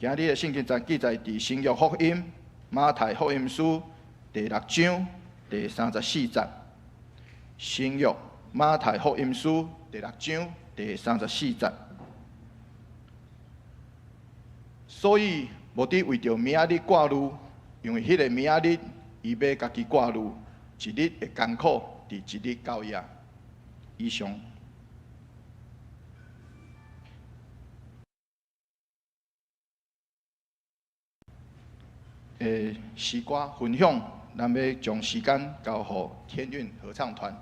今日的聖經節記載佇新約福音馬太福音書第六章第三十四節。新約馬太福音書第六章第三十四節。所以，無得為著明仔日掛慮，因為彼个明仔日，伊欲家己掛慮，一日的艱苦，佇一日夠矣。以上。的詩歌分享，咱欲將時間交予天韻合唱團。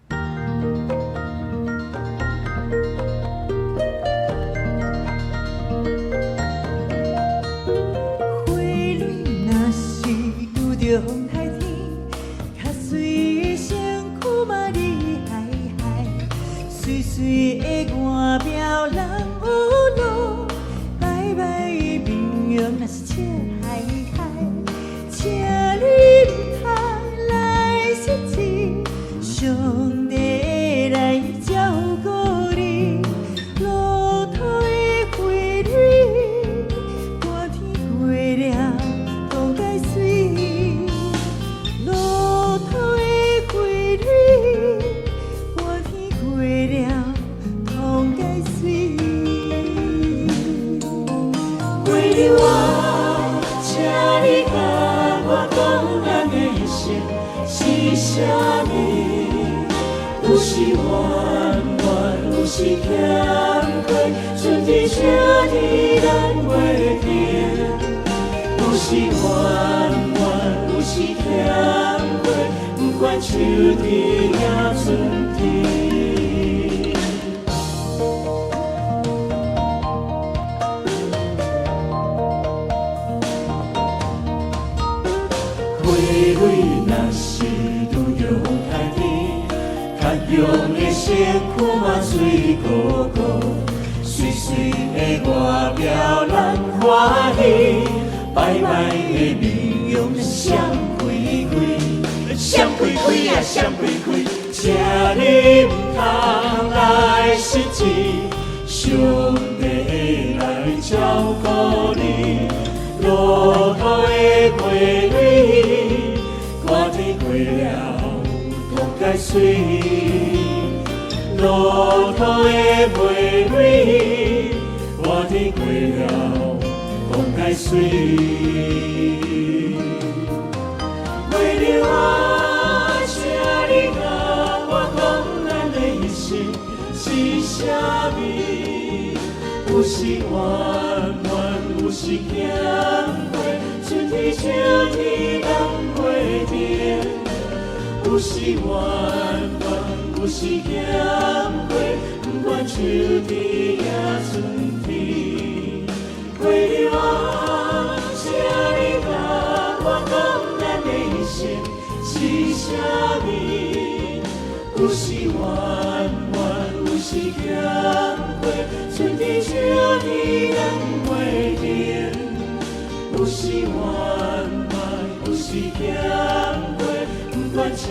花蕊若是拄著風颱天，較媠的身軀嘛你海海，媠媠的外表人有路，歹歹的面容若是笑嗨嗨，請你毋通來失志，上帝會來照顧你，路途的花蕊，寒天過了講解媠，路途的花蕊，寒天過了講解媠。花蕊啊，請你共我講，咱的一生是啥物？有時圓滿，有時欠虧，春天秋天咱袂停。有時圓滿，有時欠虧，不管秋天抑春天。花蕊若是拄著風颱天，較勇的身軀嘛水鼓鼓，媠媠的外表咱歡喜，歹歹的面容閃開開，閃開開啊閃開開，請你毋通來失志，上帝會來照顧你。路途的花蕊，寒天過了講解媠。路途的花蕊，寒天過了講解媠。花蕊啊，請你共我講，咱的一生是啥物？有時圓滿，有時欠虧，春天秋天人袂停。有時圓滿，有時欠虧，不管秋天抑春天。花蕊啊，請你共我講，咱的一生是啥物？有時圓滿，有時欠虧，春天秋天人袂停。有時圓滿，有時欠虧，不管秋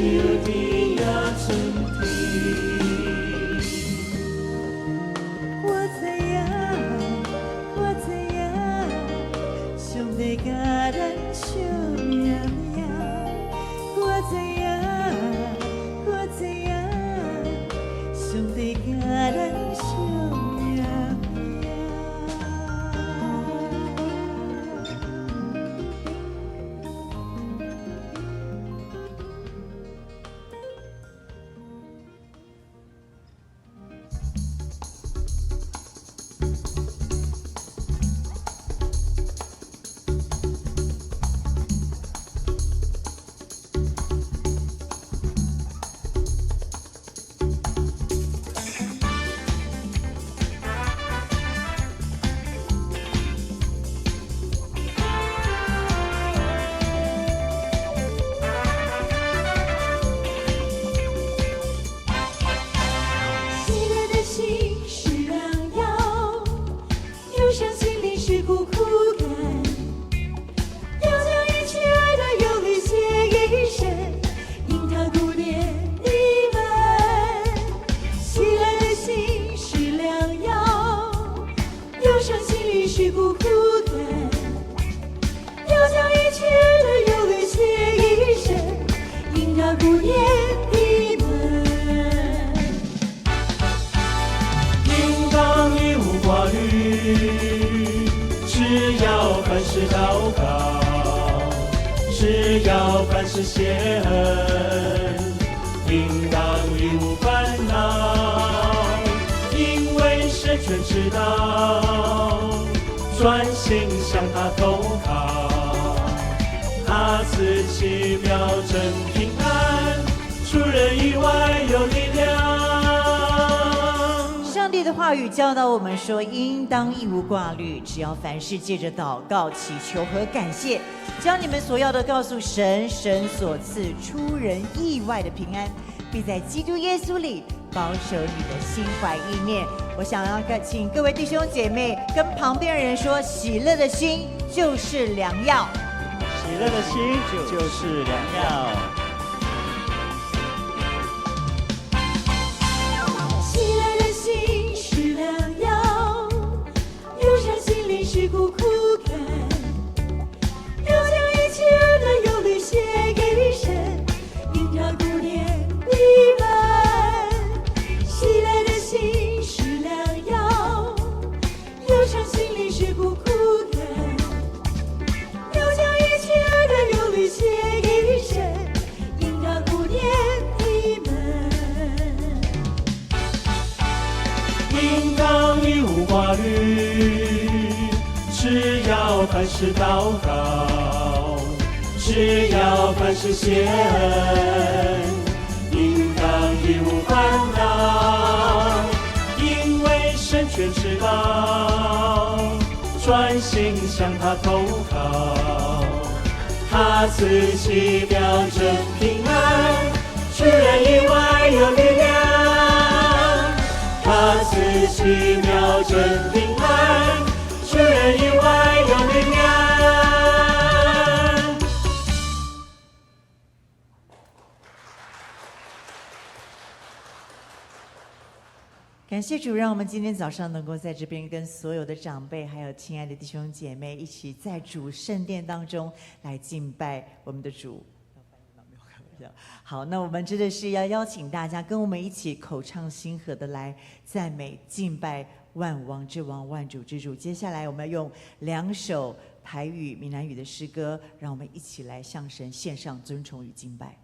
天抑春天。我知影，我知影，上帝共咱相命命。我知影，我知影，上帝共咱相命命。只要凡事謝恩，應當一無煩惱，因為神全知道，專心向他投靠，他賜奇妙真平安，出人意外有力量。上帝的話語教導我們說，應當一無掛慮，只要凡事借着禱告、祈求和感謝，將你們所要的告訴神，神所賜出人意外的平安，必在基督耶穌裡保守你的心懷意念。我想要跟請各位弟兄姐妹跟旁邊人說，喜樂的心就是良藥。喜樂的心就是良藥。喜樂的心是良藥，憂傷心裡是苦苦甘，要將一切的憂慮卸給神，因他顧念你們。喜樂的心是良藥，憂傷心裡是苦苦甘，要將一切的憂慮卸給神，因他顧念你們。應當一無掛慮，只要凡事禱告，只要凡事謝恩，應當一無煩惱，因為神全知道，專心向他投靠，他賜奇妙真平安，出人意外有力量。他賜奇妙真平安，出人意外有力量。感謝主，讓我們今天早上能夠在這邊跟所有的長輩，還有親愛的弟兄姐妹一起在主聖殿當中來敬拜我們的主。好，那我們真的是要邀請大家跟我們一起口唱心和的來讚美敬拜萬王之王、萬主之主。接下來我們要用兩首台語、閩南語的詩歌，讓我們一起來向神獻上尊崇與敬拜。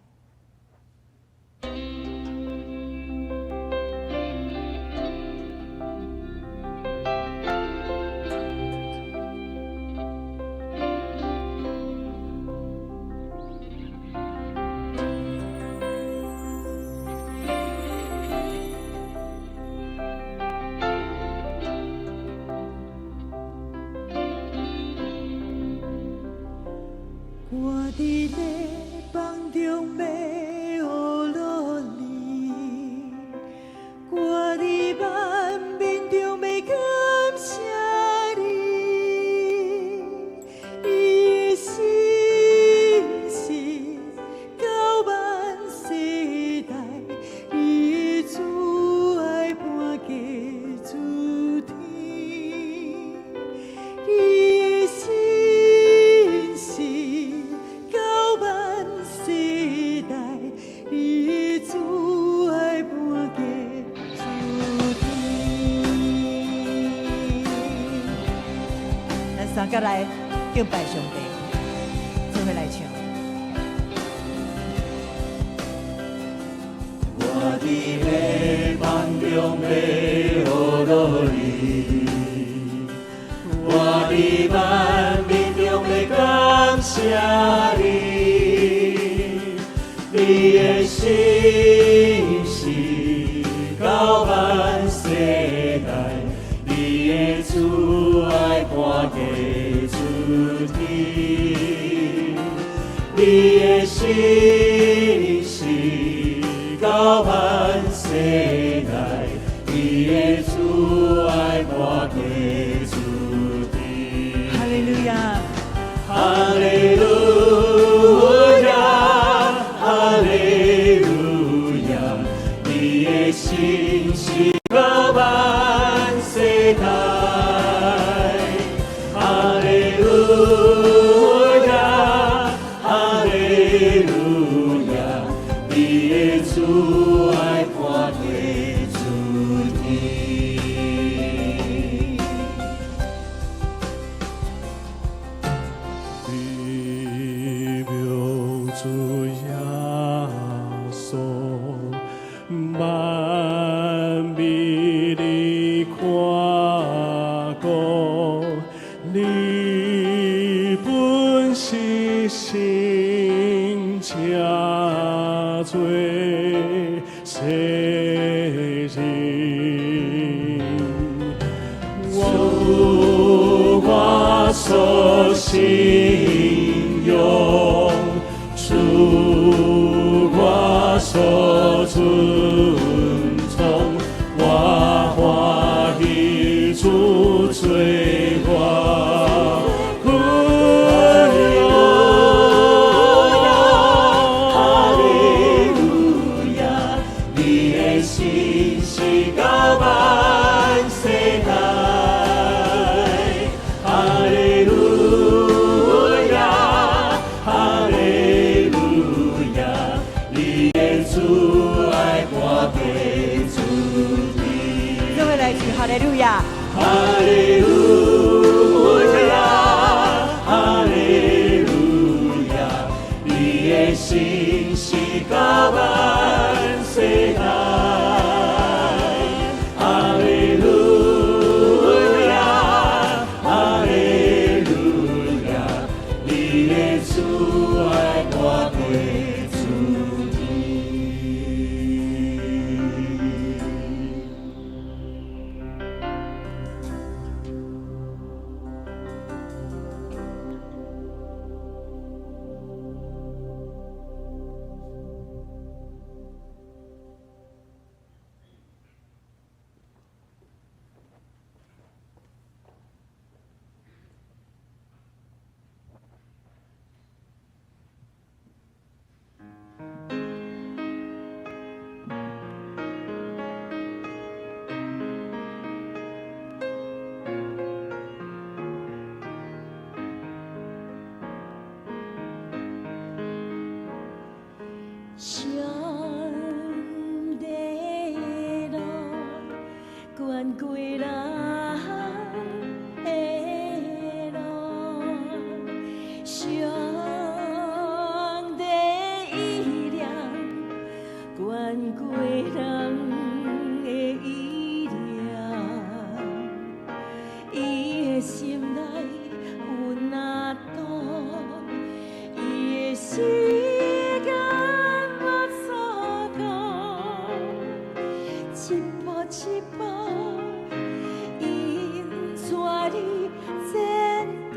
我佇迷茫中欲學努力，我佇萬變中欲感謝你，你的信實到萬世代，你的慈愛伴過諸天，你的信實到萬世代，你的慈愛伴過諸天。咱三個來敬拜上帝，做伙來唱。我佇迷茫中欲學努力，我佇萬民中欲感謝你，你的信實到萬世代，你的慈愛伴過諸天，你的信實到萬世代，你的慈愛伴過諸天。哈利路亞，哈利路亞，哈利路亞，你的信實到萬世代。哈利路亞，哈利路亞，你的慈愛伴過諸天。奇妙请做洗净。主我所信仰，主我所尊崇，我歡喜主做我榮耀。哈利路亞，你的信實到萬世代。哈利路亞，哈利路亞，你的慈愛掛過主天。各位來句哈利路亞。哈利路亞，哈利路亞，你的信實到萬世代。哈利路亞，哈利路亞，你的慈愛掛過主天。上帝的路，懸過人的路，上帝意念，懸過人的意念，伊的心內有若多，伊的時間無錯誤，一步一步，引帶你前途。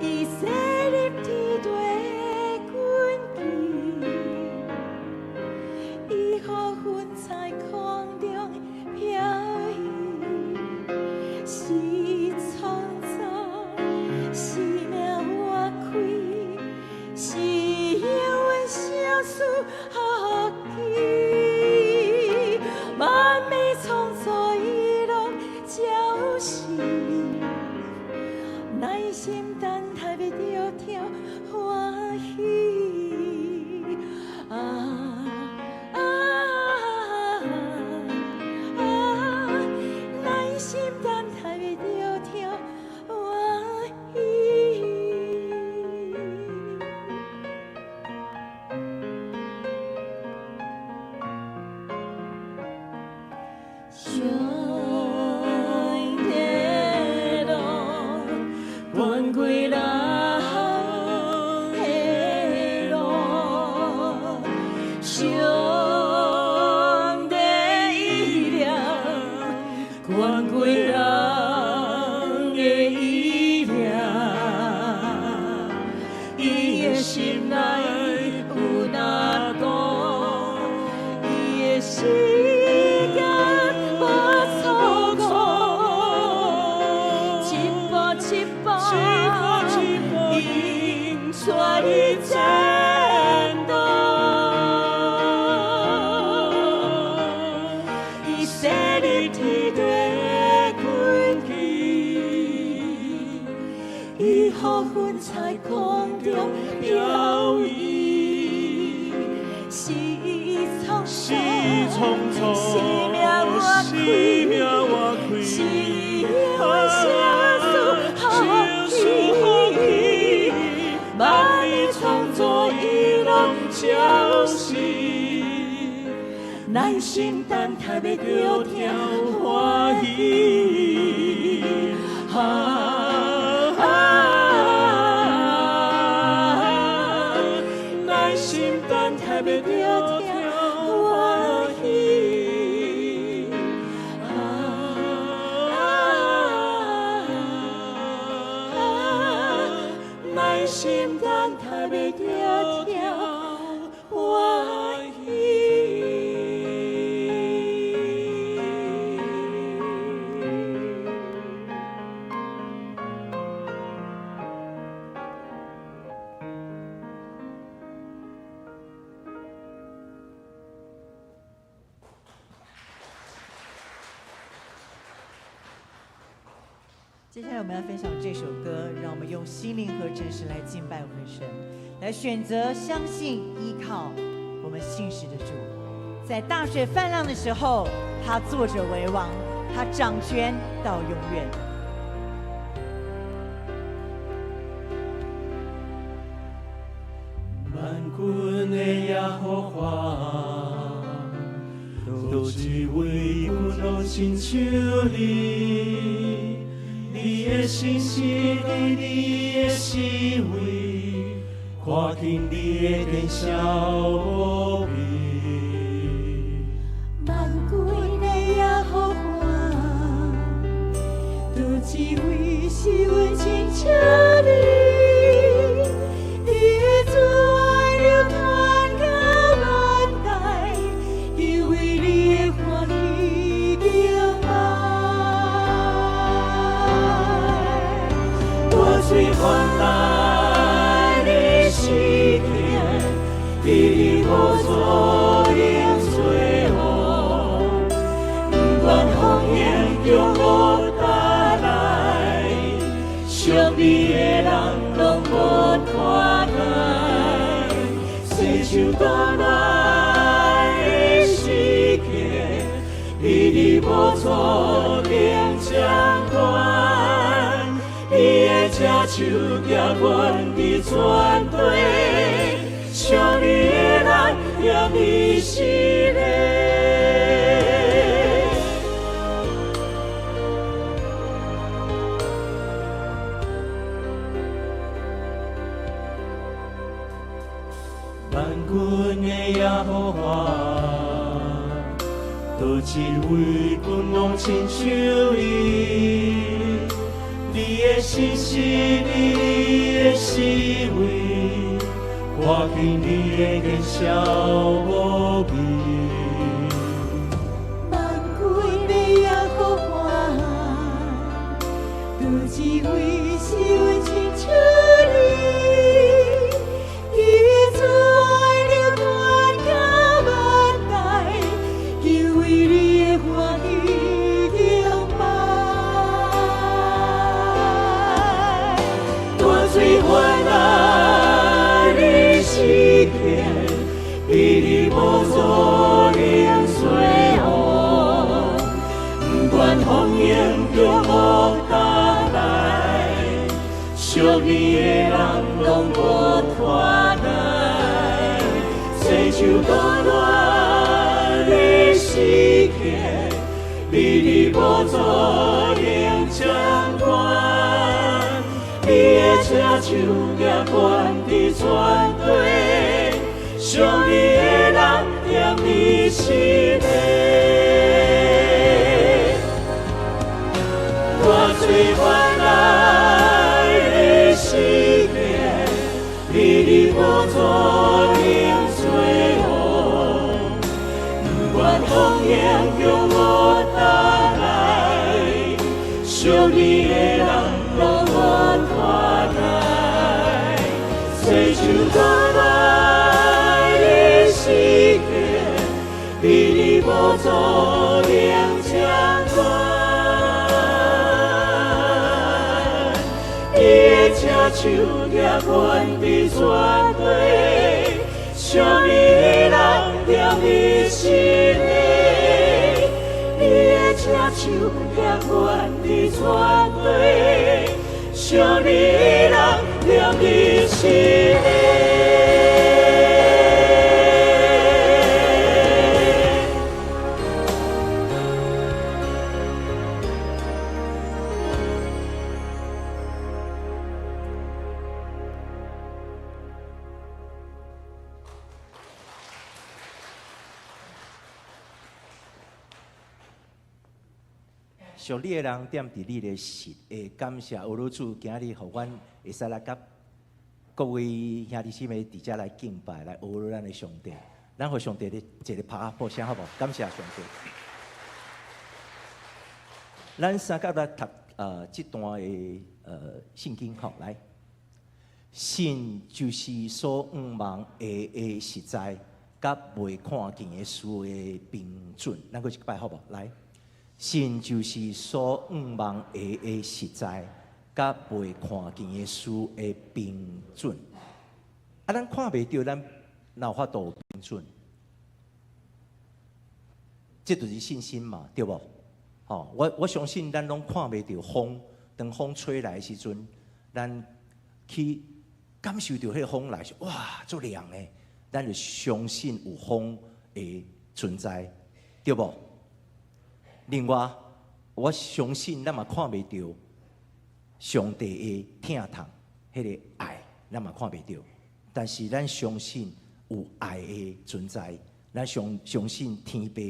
伊設立天地根基，伊予雲彩空中飄移，是創造，生命活開，是永遠相思福氣，萬美創造伊攏照時，耐心等待欲著聽歡喜。啊啊啊！耐心等待欲著聽歡喜。上帝的路，懸過人的路，上帝意念，懸過人的意念，伊的心內有若多，伊的時間無錯誤，一步一步，引帶你前途。伊設立天地根基，伊予雲彩空中飄移，是創造，生命活開，是永遠相思福氣，萬美創造伊攏照時，耐心等待欲著聽歡喜。啊啊啊！的心等待欲得疼欢喜。接下來我們要分享這首歌，讓我們用心靈和誠實來敬拜我們的神，來選擇相信依靠我們信實的主。在大水泛濫的時候，他坐著為王，他掌權到永遠。萬軍的耶和華，佗一位君王親像你？你的信實，你的思維，看見你的見效無比。萬軍的耶和華，佗一位是阮親像你？你的慈愛流傳到萬代，因為你的歡喜敬拜。大水泛濫的時刻，你伫寶座永做王，不管風湧強雨打來，屬你的人攏無拖開。世上動亂的時刻，你伫寶座頂掌權。你的正手举阮伫全地，屬你的人踮你心內。萬軍的耶和華，佗一位君王親像伊？你的信實，你的思維，看見你的見效無比。萬軍的耶和華，佗一位是阮親像你？你的慈愛流傳到萬代，因為你的歡喜敬拜。大水泛濫的時刻，你伫寶座永做王，不管風湧強雨打來，屬你的人攏無拖開。世上動亂的時刻，你伫寶座永掌權。你的正手举阮伫全地，屬你的人踮你心內。大水泛濫的時刻，你伫寶座永做王，不管風湧強雨打來，屬你的人攏無拖開。世上動亂的時刻，你伫寶座永掌權。你的正手举阮伫全地，屬你的人踮你心內。你的正手举阮伫全地，屬你的人踮你心內。屬你的人踮佇你的實，會感謝阿魯主，今日予阮會使來佮各位兄弟姊妹佇遮來敬拜，來學咱的上帝。咱予上帝的一个拍鼓聲，好無？感謝上帝。咱三甲來讀這段的聖經，好來。信就是所向望的實在，佮未看見的事的憑準。咱閣一擺好無？來，信就是所向望的實在，佮未看見的事的憑準。啊，咱看袂著，咱哪有法度有憑準？這就是信心嘛，對無？吼，我相信咱攏看袂著風，當風吹來的時陣，咱去感受著彼个風來是哇，足涼的，咱就相信有風的存在，對無？另外，我相信咱嘛看袂著上帝的疼痛，彼个愛，咱嘛看袂著，但是咱相信有愛的存在，咱相信天父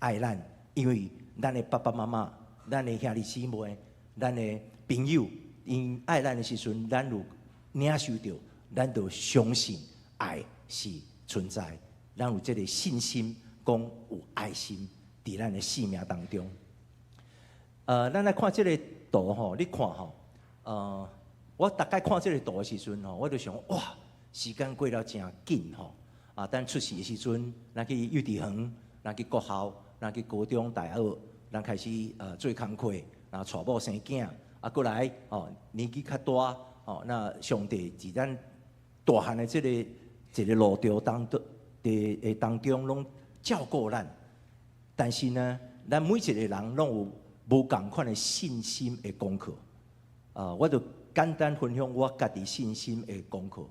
愛咱，因為咱的爸爸媽媽、咱的兄弟姊妹、咱的朋友，𪜶愛咱的時陣，咱有領受著，咱就相信愛是存在，咱有這个信心，講有愛心佇咱的生命當中。咱來看這个圖吼，你看吼，我逐擺看這个圖的時陣吼，我就想哇，時間過了誠緊吼。啊，等出世的時陣，咱去幼稚園，咱去國校，咱去高中、大學，咱開始做工課，然後娶某生囝，啊，閣來哦年紀較大。哦，那上帝佇咱大漢的這个一个路途當中的當中，攏照顧咱。但是呢，咱每一个人攏有無仝款的信心的功課。啊，我就簡單分享我家己信心的功課。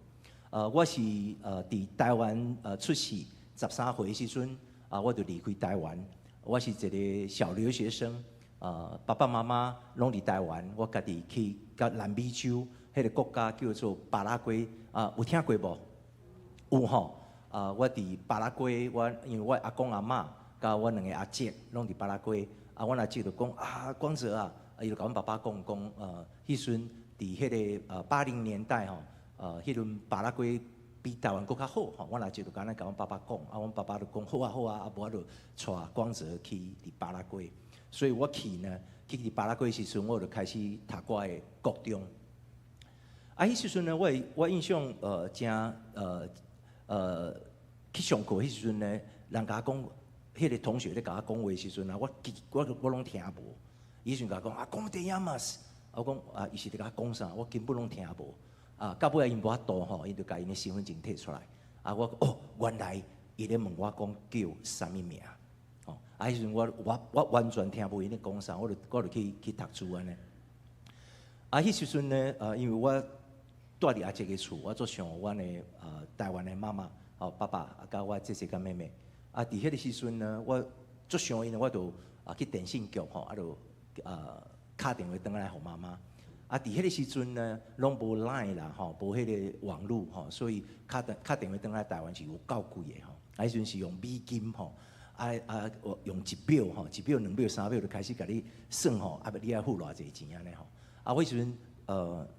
我是佇台灣出世13歲的時陣，啊，我就離開台灣。我是一个小留學生，爸爸媽媽攏佇台灣，我家己去到南美洲。彼个國家叫做巴拉圭，啊，有聽過無？有吼，啊，我佇巴拉圭，我因為我阿公阿嬤佮阮兩个阿叔攏佇巴拉圭，啊，阮阿叔就講啊，光澤啊，伊就共阮爸爸講講，彼時陣佇彼个80年代吼，彼陣巴拉圭比台灣閣較好吼，阮阿叔就按呢共阮爸爸講，啊，阮爸爸就講好啊好啊，啊，無我就帶光澤去佇巴拉圭，所以我去呢，去佇巴拉圭時陣，我就開始讀我的國中。啊，彼時陣呢，我印象誠去上課彼時陣呢，人共我講，彼个同學咧共我講話時陣啊，我攏聽無。伊時陣共我講啊，¿cómo te llamas？我講啊，伊是咧共我講啥，我根本攏聽無。啊，到尾𪜶無法度吼，𪜶就共𪜶的身份證提出來。啊，我哦，原來伊咧問我講叫啥物名。哦，啊，彼時陣我完全聽無𪜶咧講啥，我就去讀書按呢。啊，彼時陣呢，因為我蹛佇阿叔的厝，我足想阮的台灣的媽媽、哦爸爸，啊佮我姐姐佮妹妹。啊，佇彼个時陣呢，我足想𪜶，我就啊去電信局吼，啊就敲電話轉來予媽媽。啊，佇彼个時陣呢，攏無 Line 啦，吼，無彼个網路吼，所以敲電話轉來台灣是有夠貴的吼。啊，彼時陣是用美金吼，啊啊，用一秒吼，一秒、兩秒、三秒就開始共你算吼，啊，你愛付偌濟錢按呢吼。啊，彼時陣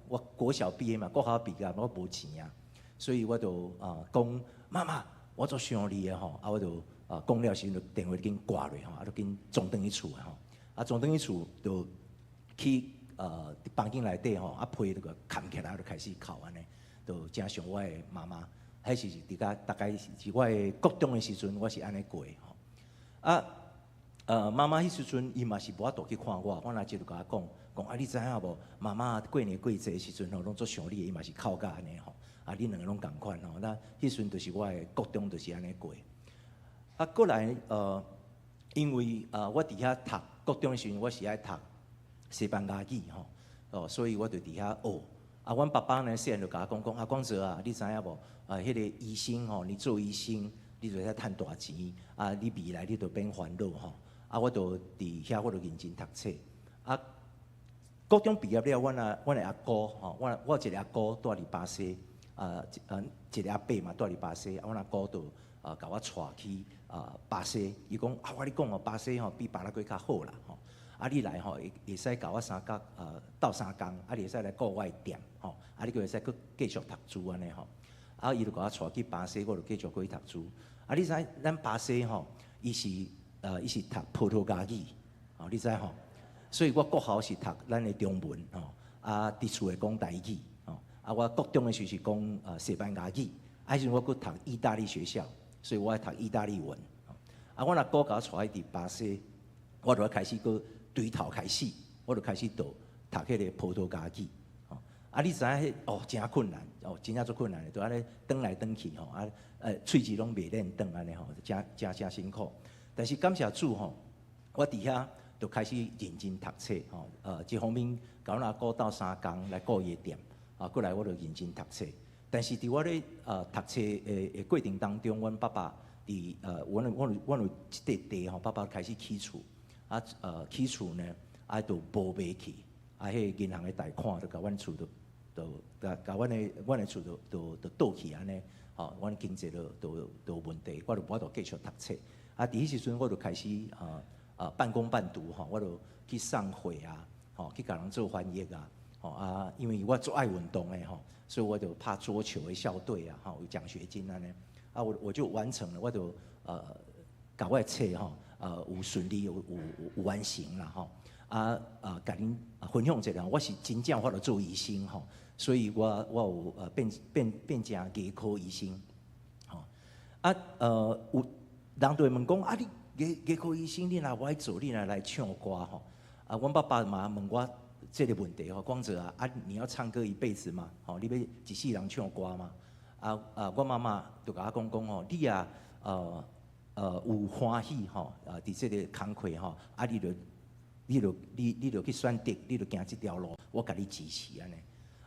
我國小畢業嘛，國小畢業，我無錢啊，所以我就啊講媽媽，我足想你的吼，啊，我就啊講了時陣就電話緊掛落吼，啊，就緊轉轉去厝的吼，啊，轉轉去厝就去房間內底吼，啊被就共蓋起來，就開始哭按呢，就誠想我的媽媽。彼是佇較大概是我的國中的時陣，我是按呢過吼。啊，媽媽彼時陣伊嘛是無法度去看我，阮阿叔就共我講，講啊，你知影無？媽媽過年過節的時陣吼，攏足想你的，伊嘛是哭甲按呢吼。啊，恁兩个攏仝款吼。那彼時陣就是我的國中就是按呢過。啊，過來因為我佇遐讀國中的時陣，我是愛讀西班牙語吼，哦，所以我就佇遐學。啊，阮爸爸呢，細漢就共我講講，啊，光澤啊，你知影無？啊，彼个醫生吼，你做醫生，你就會使趁大錢。啊，你未來你就免煩惱吼。啊，我就佇遐，我就認真讀冊。啊，國中畢業了，阮的阿姑吼，我有一个阿姑蹛佇巴西，啊一个阿伯嘛蹛佇巴西，啊，阮阿姑就共我帶去巴西。伊講啊，我共你講哦，巴西吼比巴拉圭較好啦吼。啊你來吼會會使共我相共鬥相共，啊你會使來顧我的店吼，啊你閣會使閣繼續讀書按呢吼。啊伊就共我帶去巴西，我就繼續閣去讀書。啊你知咱巴西吼，伊是讀葡萄牙語，吼你知吼？所以我國校是讀咱的中文吼，啊佇厝會講台語吼，啊我國中的時是講西班牙語，啊彼時陣我閣讀意大利學校，所以我愛讀意大利文。啊阮阿姑共我帶去佇巴西，我就開始閣對頭開始，我就開始讀讀彼个葡萄牙語。啊你知影彼哦誠困難，哦真正足困難的，就按呢轉來轉去吼，啊喙齒攏袂練轉按呢吼，誠誠誠辛苦。但是感謝主吼，我佇遐就開始認真讀冊吼，一方面共阮阿姑鬥相共來顧伊的店，啊過來我就認真讀冊。但是佇我咧讀冊的過程當中，阮爸爸佇阮有一塊地吼，爸爸開始起厝，啊起厝呢，啊就無賣去，啊彼个銀行的貸款就共阮厝就就共共阮的厝就就就倒去按呢，吼，阮經濟就就就有問題，我就無法度繼續讀冊。啊，佇彼時陣我就開始半工半讀吼，我就去送貨啊，吼，去共人做翻譯啊，吼啊，因為我足愛運動的吼，所以我就拍桌球的校隊啊，吼，有獎學金按呢，啊，我就完成了，我就共我的冊吼，有順利有完成啦吼，啊啊，共恁分享一下，我是真正法度做醫生吼，所以我有變成牙科醫生，吼，啊有人就會問講啊，你牙科醫生你若無愛做，你若來唱歌吼？啊，阮爸爸嘛問我這個問題吼，光澤啊，啊你要唱歌一輩子嗎？吼，你欲一世人唱歌嗎？啊啊，我媽媽就共我講講吼，你啊有歡喜吼，佇這个工課吼，啊你就去選擇，你就行這條路，我共你支持按呢。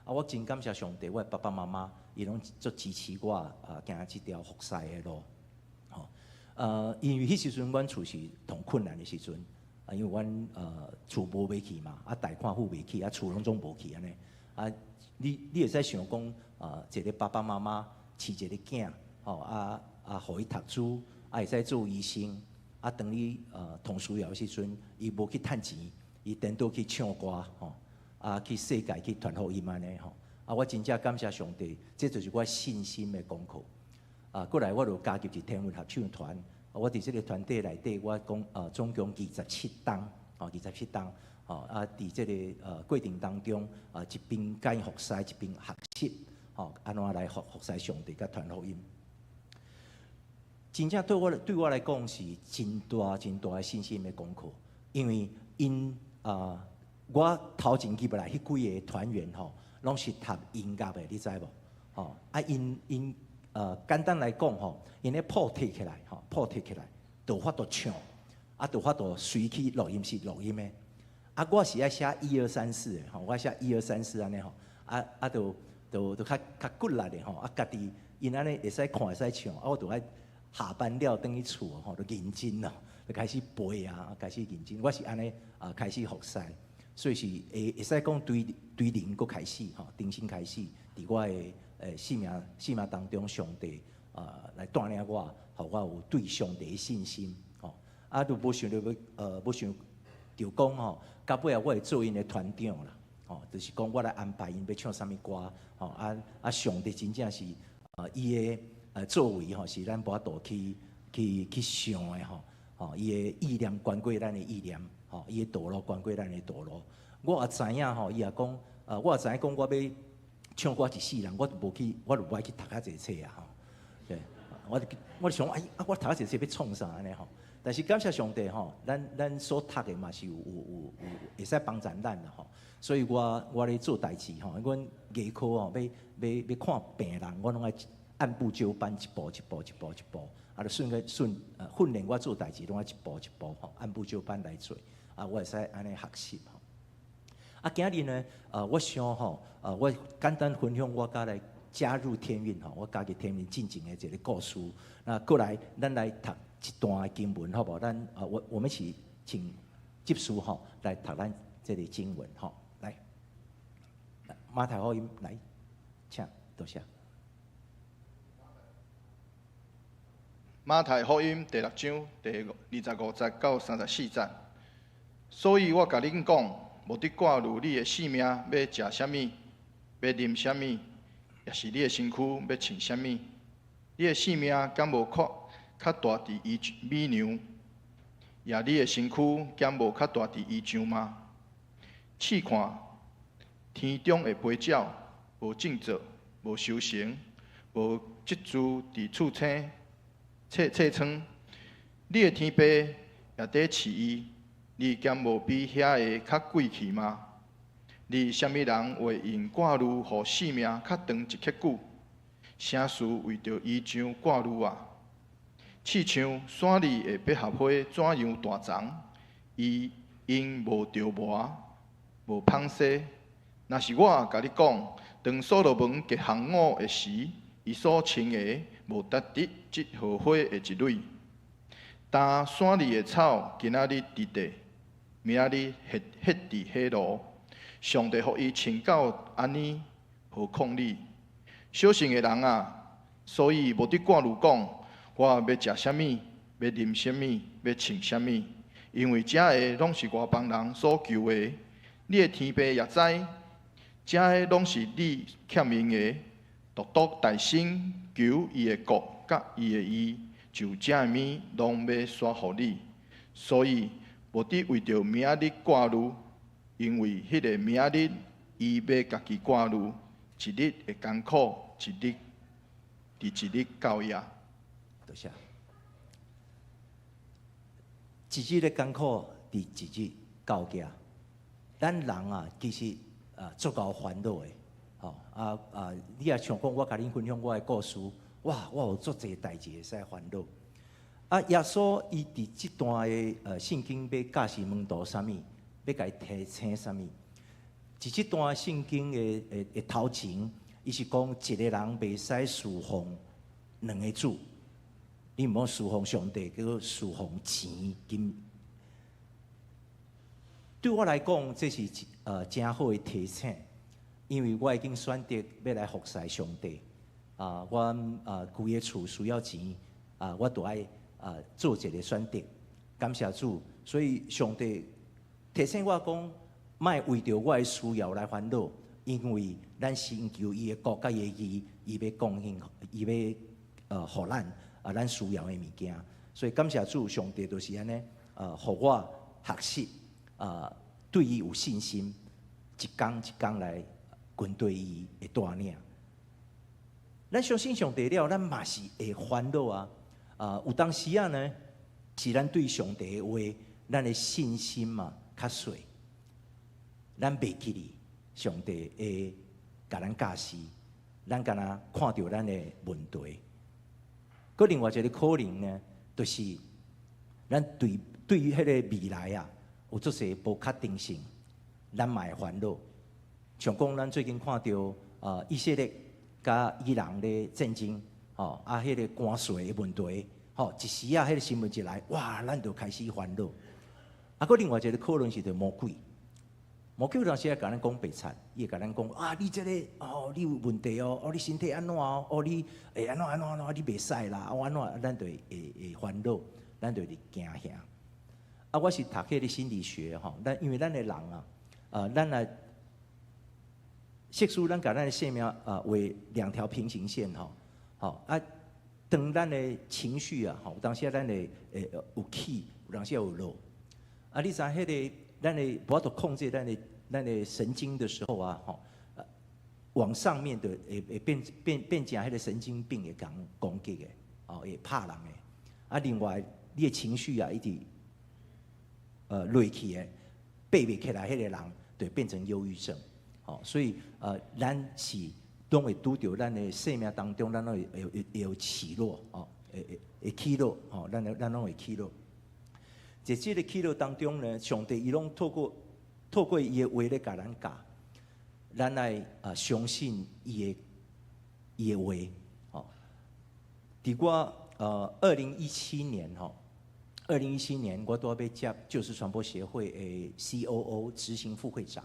啊，我真感謝上帝，我的爸爸媽媽伊攏足支持我啊，行這條服侍的路。吼，因為彼時陣阮厝是同困難的時陣，啊，因為阮厝無賣去嘛，啊貸款付袂起，啊厝攏總無去按呢。啊，你會使想講啊，一个爸爸媽媽飼一个囝，吼啊啊，予伊讀書，啊會使做醫生，啊當你同需要的時陣，伊無去趁錢，伊顛倒去唱歌，吼，啊去世界去傳福音按呢吼。啊，我真正感謝上帝，這就是我信心的功課。啊，過來我就加入一天韻合唱團，我佇這个團隊內底，我講總共二十七冬，哦，二十七冬，哦啊，佇這个過程當中，啊一邊共𪜶服侍，一邊學習，吼，按怎來服侍上帝佮傳福音。真正對我來講是真大真大的信心的功課，因為𪜶啊，我頭前入來彼幾个團員吼，攏是讀音樂的，你知無？吼啊，𪜶簡單來講吼，𪜶的譜提起來，吼譜提起來，就有法度唱，啊，就有法度隨去錄音室錄音的。啊，我是愛寫一二三四的，吼，我寫一二三四按呢吼，啊啊，就就就較較骨力的吼，啊，家己𪜶按呢會使看會使唱，啊，我就愛下班了轉去厝吼，就認真咯，就開始背啊，開始認真。我是按呢啊開始服侍，所以是會使講對零閣開始吼，重新開始，佇我的生命當中，上帝啊來帶領我，予我有對上帝的信心吼。啊，就無想著欲無想著講吼，到尾仔我會做𪜶的團長啦，吼，就是講我來安排𪜶欲唱啥物歌，吼啊啊！上帝真正是伊的作為吼，是咱無法度去想的吼，吼伊的意念懸過咱的意念，吼伊的道路懸過咱的道路。我也知影吼，伊也講，我也知影講我欲唱歌一世人，我就無去，我就無愛去讀遐濟冊啊吼。對，我就想，哎啊，我讀遐濟冊欲創啥按呢吼？但是感謝上帝吼，咱所讀的嘛是有會使幫助咱啦吼。所以我咧做代誌吼，阮牙科吼，欲看病人，我攏愛按部就班，一步一步一步一步，啊，就順個順訓練我做代誌，攏愛一步一步吼，按部就班來做，啊，我會使按呢學習吼。啊，今日呢，我想吼，我簡單分享我佮來加入天韻吼，我加入天韻進前的一个故事。那過來，咱來讀一段的經文，好無？咱我們一起請執事吼來讀咱這个經文吼，來，馬太福音來，請多謝。馬太福音第六章第25節到34節。所以我共恁講，無得掛慮你的性命欲食啥物，欲啉啥物，抑是你的身軀欲穿啥物。你的性命敢無較較大佇衣米糧，抑你的身軀敢無較大佇衣裳嗎？試看天中的飛鳥，無種作，無收成，無積聚佇儲倉、儲儲倉。你的天父也佇飼伊，你敢無比遐个較貴氣嗎？你啥物人會用掛慮予性命較長一刻久？啥事為著衣裳掛慮啊？試像山裡的百合花怎樣大叢，伊𪜶無著磨，無紡紗。若是我共你講，當所羅門結行伍的時，伊所穿的無值得這荷花的一蕊。當山裡的草今仔日佇地，明仔日歇歇佇火爐，上帝予伊穿到按呢，何況你？小信的人啊，所以無得掛慮講，我欲食啥物，欲啉啥物，欲穿啥物，因為這个攏是外邦人所求的。你的天父也知，這个攏是你欠用的。獨獨大先求伊的國佮伊的義，就這个物攏欲煞予你。所以無得為著明仔日掛慮，因為彼个明仔日伊欲家己掛慮，一日的艱苦，一日佇一日夠矣。多謝。一日的艱苦，佇一日夠矣。咱人啊，其實啊，足夠煩惱的，吼啊啊！你若像講，我共恁分享我的故事，哇，我有足濟代誌會使煩惱。啊，耶穌伊佇這段的聖經欲教示門徒啥物，欲共伊提醒啥物？佇這段聖經的的的頭前，伊是講一个人袂使侍奉兩个主，你毋好侍奉上帝，閣侍奉錢金。對我來講，這是誠好的提醒，因為我已經選擇欲來服侍上帝。啊，我啊規个厝需要錢，啊，我都愛啊做一个選擇。感謝主，所以上帝提醒我講，莫為著我的需要來煩惱，因為咱先求伊的國佮伊的義，伊欲供應，伊欲予咱啊咱需要的物件。所以感謝主，上帝就是按呢，予我學習啊，對伊有信心，一工一工來跟隨伊的帶領。咱相信上帝了，咱嘛是會煩惱啊！啊，有當時啊呢，是咱對上帝的話，咱的信心嘛較細，咱袂記得上帝會共咱教示，咱敢若看著咱的問題。閣另外一个可能呢，就是咱對對於彼个未來啊，有足濟無確定性，咱嘛會煩惱。像講咱最近看著啊，以色列佮伊朗咧戰爭，吼啊，彼个關稅的問題，吼一時啊，彼个新聞一來，哇，咱就開始煩惱。啊，閣另外一个可能是著魔鬼，魔鬼有當時會共咱講白賊，伊會共咱講啊，你這个哦，你有問題哦，哦，你身體按怎哦，哦，你會按怎按怎按怎，你袂使啦，哦，按怎，咱就會會會煩惱，咱就會驚嚇。啊，我是讀彼个心理學吼，咱因為咱的人啊，啊，咱來。釋書咱共咱的生命啊畫兩條平行線吼，吼啊，當咱的情緒啊，吼，有當時咱的會有起，有當時有落，啊，你知彼个咱的無法度控制咱的神經的時候啊，吼，往上面的會會變變變成彼个神經病會共攻擊的，哦，會拍人的。啊，另外你的情緒啊，一直落去的，爬袂起來，彼个人就變成憂鬱症。哦，所以咱是攏會拄著咱的生命當中，咱攏會會會有起落，哦，會會會起落，吼，咱攏會起落。在這个起落當中呢，上帝伊攏透過伊的話咧共咱教，咱來啊相信伊的話，吼。佇我2017年吼，二零一七年我拄仔欲接救世傳播協會的 COO 執行副會長。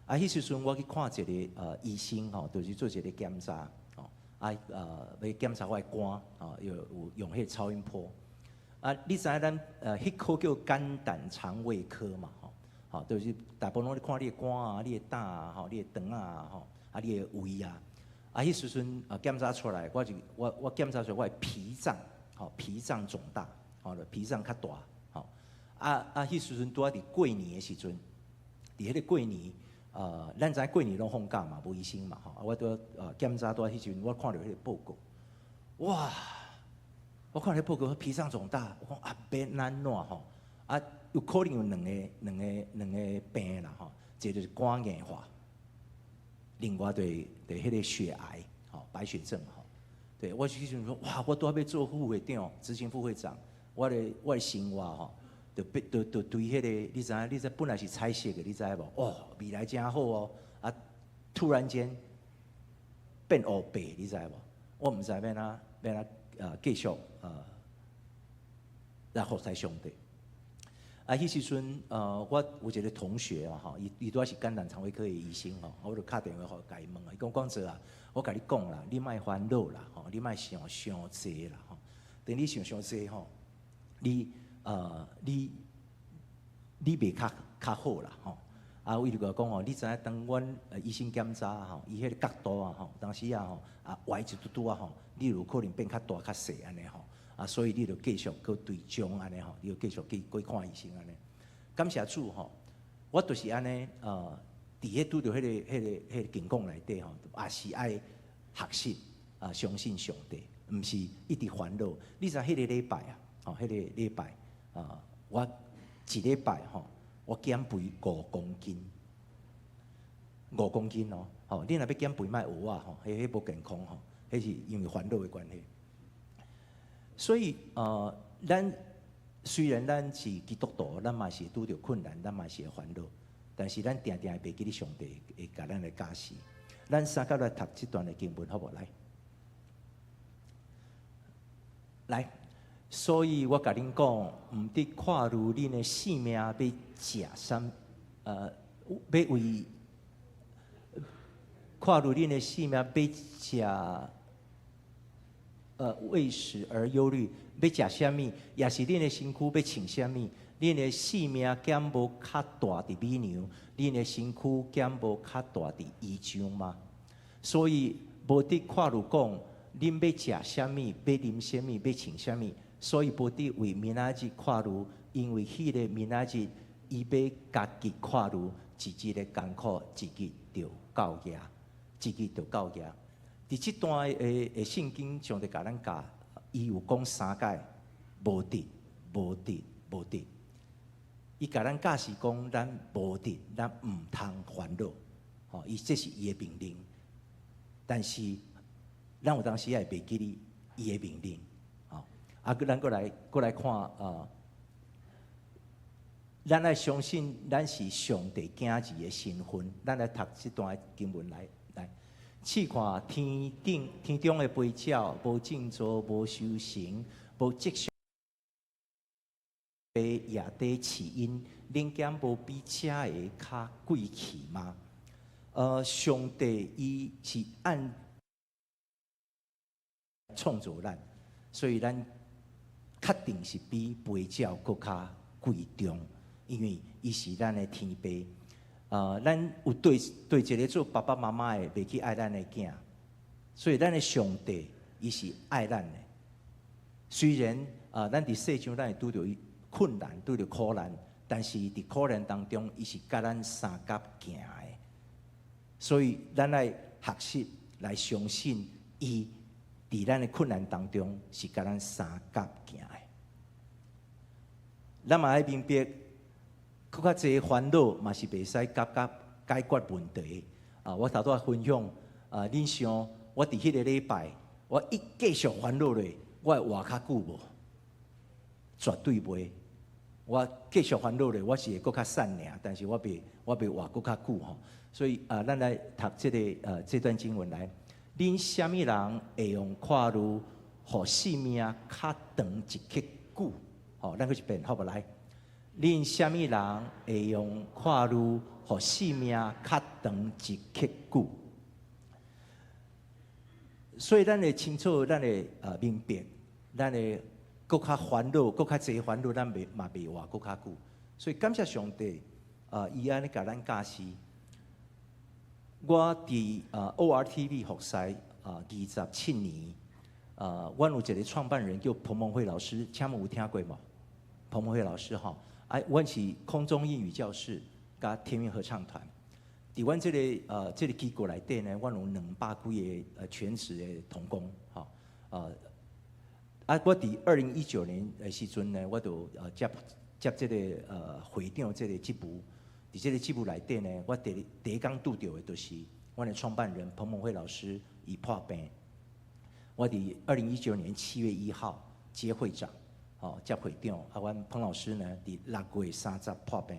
啊，彼時陣我去看一个醫生吼，就是做一个檢查，吼，啊欲檢查我的肝，吼，有用彼个超音波。啊，你知影咱彼科叫肝膽腸胃科嘛？吼，吼，就是大部分攏咧看你的肝啊、你的膽啊、吼、你的腸啊、吼，啊，你的胃啊。啊，彼時陣啊檢查出來，我就我我檢查出來我的脾臟，吼，脾臟腫大，吼，脾臟較大，吼。啊啊，彼時陣拄仔佇過年的時陣，佇彼個過年，咱知過年攏放假嘛，無醫生嘛，吼。啊，我拄檢查拄仔彼時陣，我看著彼個報告，哇！我看彼報告，脾臟腫大，我講啊，欲按怎吼？啊，有可能有兩個病啦，吼，一個就是肝硬化，另外就是彼個血癌，吼，白血症，吼。對，我彼時陣說，哇，我拄仔欲做副會長，執行副會長，我的生活吼，就變就就對彼個，你知影？你知本來是彩色的，你知無？哦，未來真好哦，啊，突然間變烏白，你知無？我毋知欲按怎欲按怎繼續來服侍上帝。啊，彼時陣我有一個同學啊，吼，伊拄仔是肝膽腸胃科的醫生吼，我就敲電話予共伊問啊，伊講廣澤啊，我共你講啦，你莫煩惱啦，吼，你莫想傷濟啦，吼，等你想傷濟吼，你袂較好啦，吼。啊，伊就共我講吼，你知影當阮醫生檢查吼，伊彼個角度啊吼，當時啊吼啊歪一拄拄仔吼，你有可能變較大較細按呢吼，啊，所以你就繼續閣追蹤按呢吼，你就繼續去閣看醫生按呢。感謝主吼，我就是按呢，佇彼拄著彼個境況內底吼，也是愛學習啊，相信上帝，毋是一直煩惱。你知彼個禮拜啊，吼，彼個禮拜啊，我一禮拜吼，我減肥5公斤，五公斤哦，吼！你若欲減肥，莫學我吼，彼無健康吼，彼是因為煩惱的關係。所以咱雖然咱是基督徒，咱嘛是拄著困難，咱嘛是會煩惱，但是咱定定會袂記得上帝會共咱來教示。咱三甲來讀這段的經文，好無？來，來。所以我共恁講，毋得掛慮恁的性命欲食啥，欲為掛慮恁的性命欲食，為食而憂慮，欲食啥物，抑是恁的身軀欲穿啥物？恁的性命敢無較大佇米糧，恁的身軀敢無較大佇衣裳嗎？所以無得掛慮講，恁欲食啥物，欲啉啥物，欲穿啥物。所以無得為明仔日掛慮，因為彼个明仔日，伊欲家己掛慮，一日的艱苦，一日就夠額，一日就夠額。佇這段的聖經上帝共咱教，伊有講三擺，無得，無得，無得。伊共咱教示講，咱無得，咱毋通煩惱。吼，伊這是伊的命令。但是，咱有當時也會袂記得伊的命令。啊，咱閣來看啊，咱愛相信咱是上帝囝兒的身份。咱來讀這段經文來來，試看天頂天中的飛鳥，無種稻，無收成，無積蓄夜底飼𪜶，恁敢無比這个較貴氣嗎？上帝伊是按創造咱，所以咱確定是比飛鳥閣較貴重，因為伊是咱的天父。咱有佗佗一个做爸爸媽媽的，袂去愛咱的囝，所以咱的上帝伊是愛咱的。雖然啊，咱佇世上咱會拄著困難，拄著苦難，但是佇苦難當中，伊是佮咱相佮行的。所以咱愛學習來相信伊。佇咱的困難當中，是佮咱相佮行的。咱嘛愛明白，閣較濟煩惱嘛是袂使感覺解決問題。啊，我頭拄仔分享，啊，恁想我佇彼个禮拜，我一繼續煩惱落，我會活較久無？絕對袂。我繼續煩惱落，我是會閣較瘦爾，但是我袂活閣較久吼。所以啊，咱來讀這段經文來。恁啥物人會用掛慮，予性命較長一刻久？吼，咱閣一遍好無來？恁啥物人會用掛慮，予性命較長一刻久？所以咱會清楚，咱會明白，咱會閣較煩惱，閣較濟煩惱，咱袂嘛袂活閣較久。所以感謝上帝，啊，伊按呢共咱教示。我佇啊 ORTV 服侍啊27年，啊，阮有一個創辦人叫彭蒙惠老師，請問有聽過無？彭蒙惠老師吼，啊，阮是空中英語教室佮天韻合唱團。佇阮這個這個機構內底呢，阮有200幾个全職的同工，吼，啊，我佇2019年的時陣呢，我就接這個會長這個職務。佇這個職務內底呢，我第第一工拄著的就是阮的創辦人彭蒙惠老師伊破病。我佇2019年7月1號接會長，吼，接會長。啊，阮彭老師呢，佇6月30破病，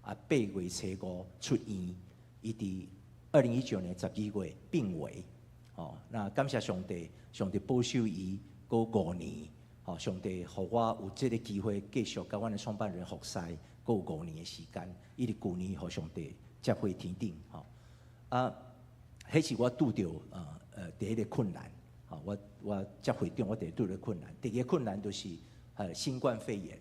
啊，8月初5出院。伊佇2019年12月病危，吼，那感謝上帝，上帝保守伊閣五年，吼，上帝予我有這個機會繼續佮阮的創辦人服侍，閣有五年的時間，伊佇舊年予上帝接回天頂，吼，啊，彼是我拄著第一個困難，吼，我接會長，我第一拄著困難，第二個困難就是新冠肺炎，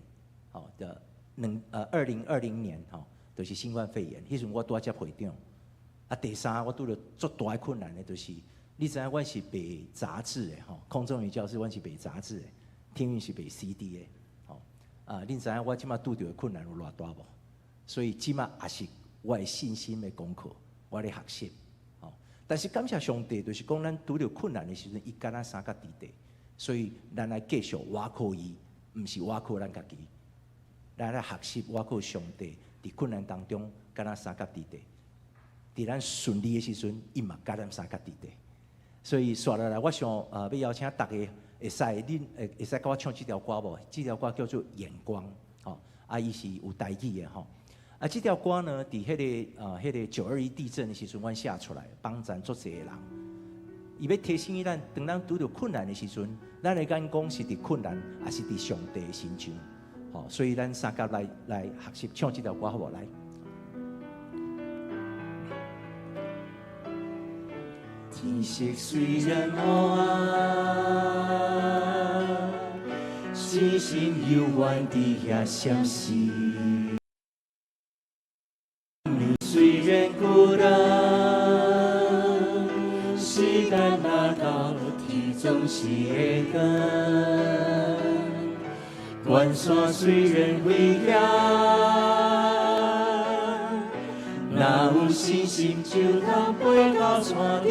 吼的2020年吼，就是新冠肺炎，彼時陣我拄仔接會長。啊，第三，我拄著足大的困難的，就是你知影，阮是賣雜誌的吼，空中語教室阮是賣雜誌的，天韻是賣 CD 的，吼。啊，恁知影我這馬拄著的困難有偌大無？所以這馬也是我的信心的功課，我咧學習，吼。但是感謝上帝，就是講咱拄著困難的時陣，伊佮咱相佮佇底，所以咱來繼續倚靠伊，毋是倚靠咱家己，咱來學習倚靠上帝，佇困難當中佮咱相佮佇底。佇咱順利的時陣，伊嘛佮咱相佮佇底。所以紲落來，我想欲邀請大家會使，恁會使佮我唱這條歌無？這條歌叫做《眼光》，吼，啊，伊是有台語的吼。啊，這條歌呢，佇彼個9·21地震的時陣，阮寫出來，幫贊足濟的人。伊欲提醒咱，當咱拄著困難的時陣，咱的眼光是佇困難，抑是佇上帝的身上？吼，所以咱相佮來學習唱這條歌，好無？來。天色雖然烏暗，星星猶原佇遐閃爍。你雖然孤單，時間若到，天總是會光。關山雖然危險，若有信心就通飛到山頂。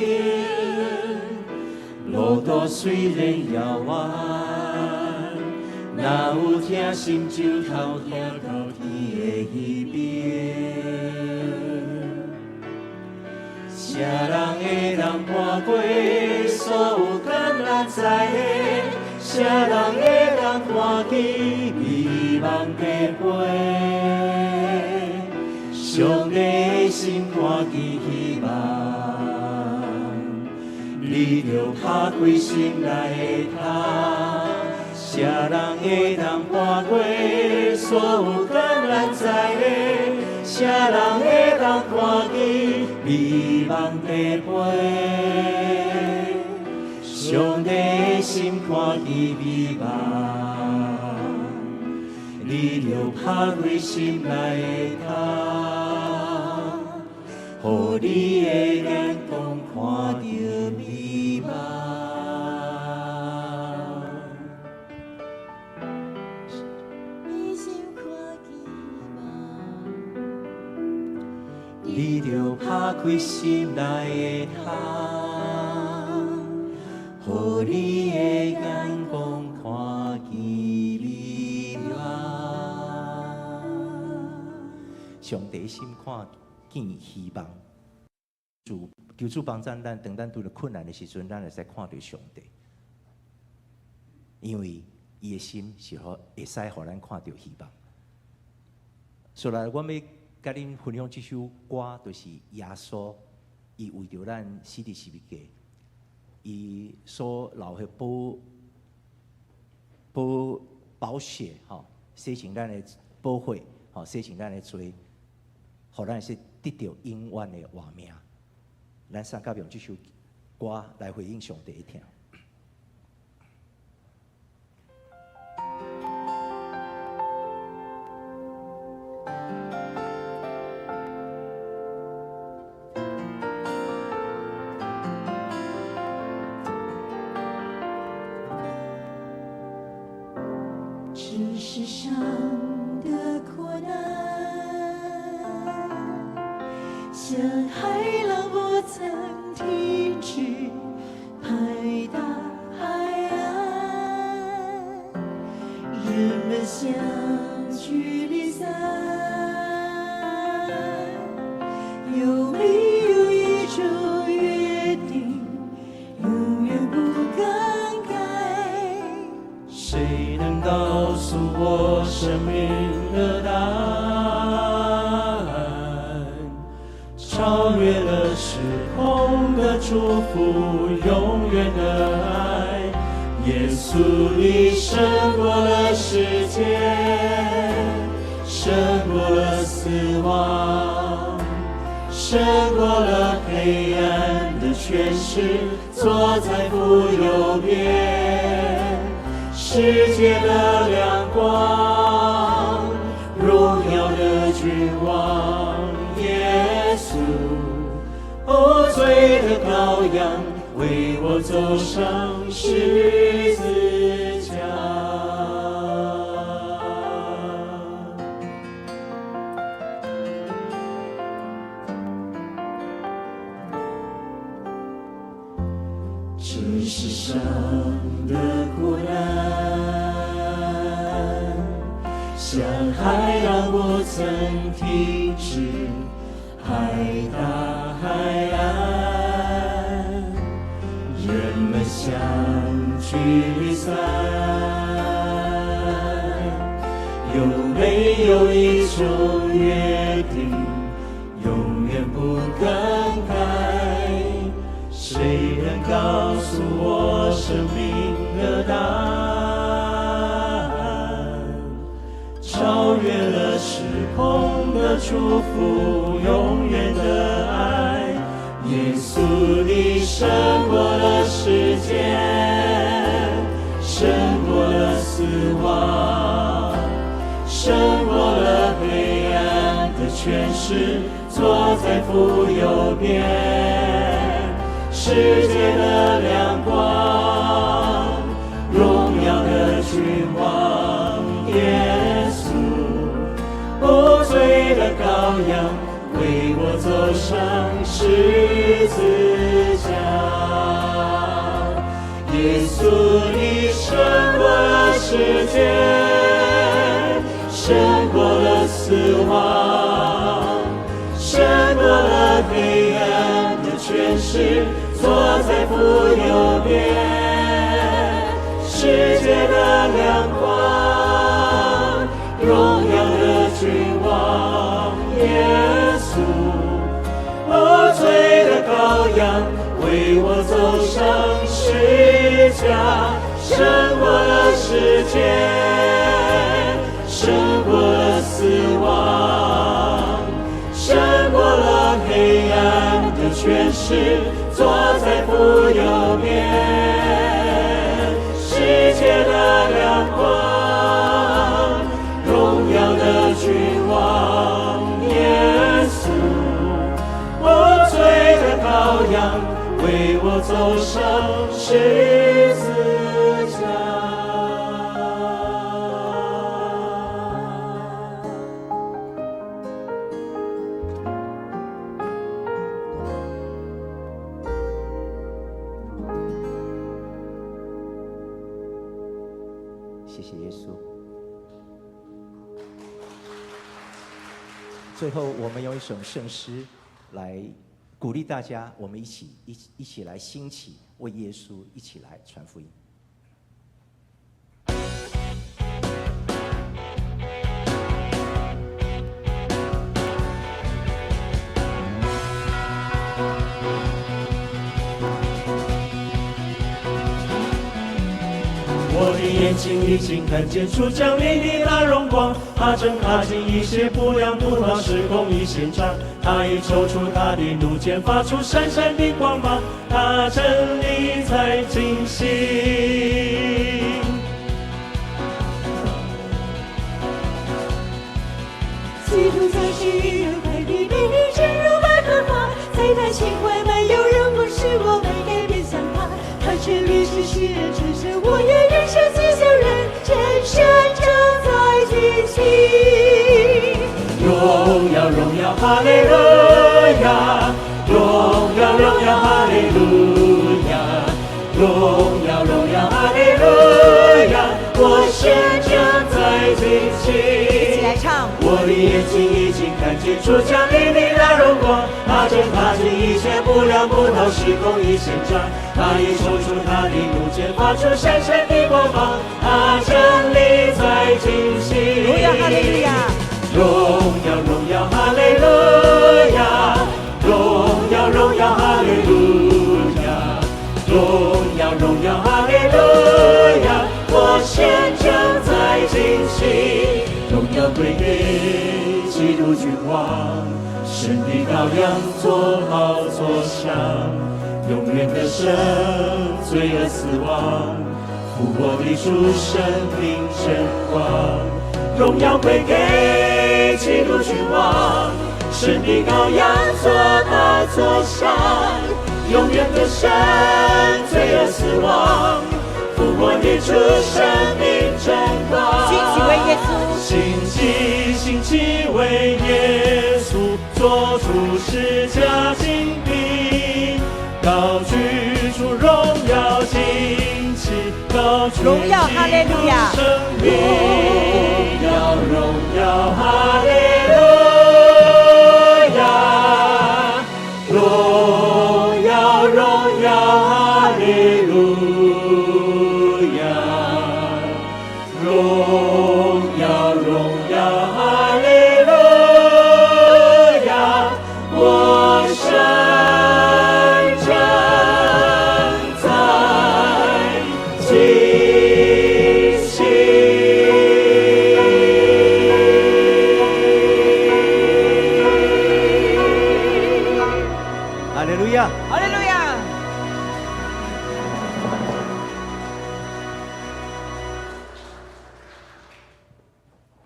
路途雖然遙遠，若有疼心就通行到天的彼邊。啥人會當看過所有艱難在的？啥人會當看見美夢在飛？上帝的心看見希望，你著拍開心內的窗。啥人會當看過所有艱難在的？啥人會當看見美夢在飛？上帝的心看見美夢，你著拍開心內的窗，予你的眼光看著美夢。你心看見夢，你著拍開心內的窗，予你的眼光看見美夢。上帝心看見希望，主求主幫贊咱，當咱拄著困難的時陣，咱會使看著上帝，因為伊的心是予會使予咱看著希望。所以，我欲佮恁分享這首歌，就是耶穌伊為著咱死佇十字架，伊所流的寶血，吼，洗淨咱的寶血，吼，洗淨咱的罪，予咱是得著永遠的活命。咱相佮用這首歌來回應上帝的疼。世上的苦難，像海浪不曾停止拍打海岸，人們相聚離散，有沒有一種約定，永遠不更改？誰能告訴我生命的答案？超越了時空的祝福，永遠的愛。耶穌，你勝過了世界，勝過了死亡，勝過了黑暗的權勢，坐在父右邊。世界的亮光，榮耀的君王，耶穌，哦，罪的羔羊，為我走上十字架。這世上的苦難，像海浪不曾停止拍打海岸，人們相聚離散，有沒有一種約定，永遠不更改？誰能告訴我生命的答案？超越了時空的祝福，永遠的愛。耶穌，你勝過了世界，勝過了死亡，勝過了黑暗的權勢，坐在父右邊。世界的亮光，榮耀的君王，耶穌，無罪的羔羊，為我走上十字架。耶穌，你勝過了世界，勝過了死亡，勝過了黑暗的權勢，坐在父右邊。世界的亮光，榮耀的君王，耶穌，無罪的羔羊，為我走上十架，勝過了世界，勝過了死亡，勝過了黑暗的權勢，坐在父右邊。世界的亮光，榮耀的君王，耶穌，無罪的羔羊，為我走上十字架。謝謝耶穌。最後，我們用一首聖詩來鼓勵大家，我們一起來興起，為耶穌一起來傳福音。我的眼睛已經看見主降臨的大榮光，他正靠近一些不良葡萄，時空已現場。他已抽出他的弩箭，發出閃閃的光芒，他真理在進行。基督教是愉快的美麗，正如百合花，在他情懷滿有人不是我們改變想法，他權力是世人，只是我也願捨己救人，真善正在。榮耀榮耀哈利路亞，榮耀榮耀哈利路亞，榮耀榮耀哈利路亞，我神正在興起。一起來唱。我的眼睛已經看見主降臨的大榮光，他正踏進一切不量不透時空的現場，他已抽出他的弩箭，發出閃閃的光芒，他真理在進行。榮耀哈利路亞，榮耀榮耀哈利路亞，榮耀榮耀哈利路亞，榮耀榮耀哈利路亞，我神正在進行。榮耀歸給基督君王，神的羔羊坐寶座上，永遠的神，罪惡死亡，復活的主，生命真光。榮耀歸給基督君王，神的羔羊坐寶座上，永遠的神，罪惡死亡，復活的主，生命真光。興起為耶穌，興起，興起為耶穌，做出十架精兵，高舉主榮耀旌旗，高舉榮耀哈利路亞，生命，榮耀榮耀哈利路亞，榮耀榮耀哈利路亞，榮耀榮耀哈利路亞，我神正在進行。哈利路亞。哈利路亞。